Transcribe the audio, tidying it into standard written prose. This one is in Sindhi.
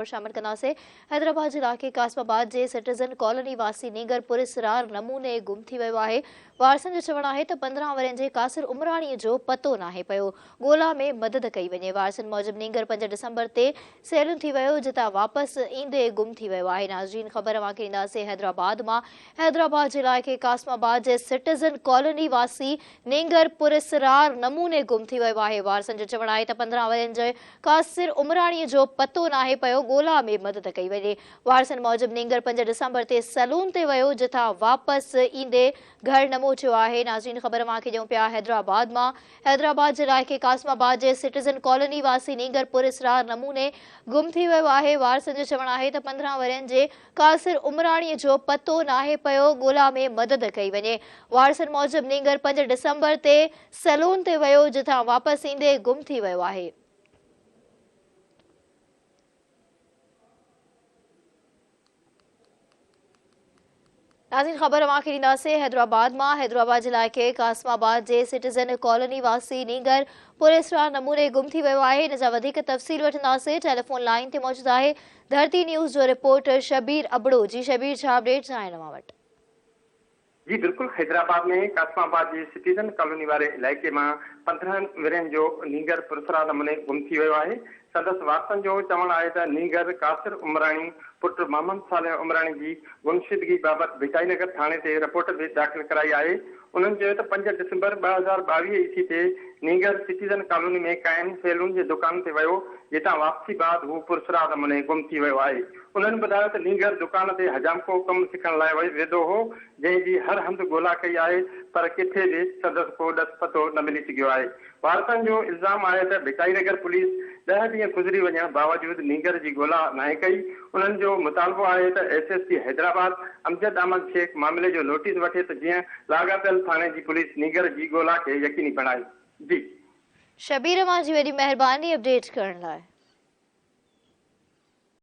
شامل ڪنداسين. حيدرآباد جي علائقي قاسم آباد جي سٽيزن ڪالوني واسي نينگر پراسرار نموني گم ٿي ويو آهي. وارثن جو چوڻ آهي ته 15 ورهين جي قاصر عمراڻي جو پتو ناهي پيو، ڳولا ۾ مدد ڪئي وڃي. وارثن موجب نينگر 5 ڊسمبر تي سيلون ٿي ويو جتان واپس ايندي گم ٿي ويو آهي. ناظرين خبر اوهان کي ڏينداسين حيدرآباد مان حيدرآباد جي علائقي قاسم آباد جي سٽيزن ڪالوني واسي نينگر پراسرار نموني گم ٿي ويو آهي. وارثن جو چوڻ آهي ته 15 ورهين جي قاصر عمراڻي جو پتو ناهي پيو، ڳولا ۾ مدد ڪئي وڃي. وارثن موجب نينگر 5 ڊسمبر تي سلون تي ويو جتان واپس ايندي گهر نه موٽيو آهي. ناظرين خبر اوهان کي ڏيون پيا حيدرآباد مان حيدرآباد جي علائقي قاسم آباد جي سٽيزن ڪالوني واسي نينگر پراسرار نموني گم ٿي ويو آهي. وارثن جو چوڻ آهي ته 15 ورهين جي قاصر عمراڻي جو پتو ناهي پيو، ڳولا ۾ مدد ڪئي وڃي. وارثن موجب نينگر 5 ڊسمبر تي سيلون تي ويو جتان واپس ايندي گم ٿي ويو آهي. ناظرين خبر اوهان کي ڏينداسين حيدرآباد مان حيدرآباد جي علائقي قاسم آباد جي سٽيزن ڪالوني واسي نينگر پراسرار نموني گم ٿي ويو آهي ان جا وڌيڪ تفصيل وٺنداسين ٽيليفون لائين تي موجود آهي ڌرتي نيوز جو رپورٽر شبير ابڙو جي شبير ڇا اپڊيٽس آهن اوهان وٽ. جي بلڪل حيدرآباد ۾ قاسم آباد جي سٽيزن ڪالوني واري علائقي مان 15 ورهين جو نينگر پراسرار نموني گم ٿي ويو آهي سندس وارثن جو چوڻ آهي ته نينگر قاصر عمراڻي پٽ محمد صالح عمراڻي جي گمشدگي بابت ڀٽائي نگر ٿاڻي تي رپورٽ به داخل ڪرائي آهي انهن چيو ته 5 ڊسمبر 2022 عيسوي تي نينگر سٽيزن ڪالوني ۾ قائم سيلون جي دڪان تي ويو جتان واپسي بعد هو پراسرار نموني گم ٿي ويو آهي انهن ٻڌايو ته نينگر دڪان تي حجامڪو ڪم سکڻ لاء ويندو هو، جنهن جي هر هنڌ ڳولا ڪئي آهي پر ڪٿي به سندس ڪو ڏس پتو نه ملي سگهيو آهي. وارثن جو الزام آهي ته ڀٽائي نگر پوليس ڏهه ڏينهن گذري وڃڻ باوجود نينگر جي ڳولا ناهي ڪئي. انهن جو مطالبو آهي ته S S P Hyderabad Amjad Ahmed Shaikh معاملي جو نوٽيس وٺي ته جيئن لاڳاپيل ٿاڻي جي پوليس نينگر جي ڳولا کي يقيني بڻائي. جي. شبير اوهان جي وڏي مهرباني اپڊيٽ ڪرڻ لاء.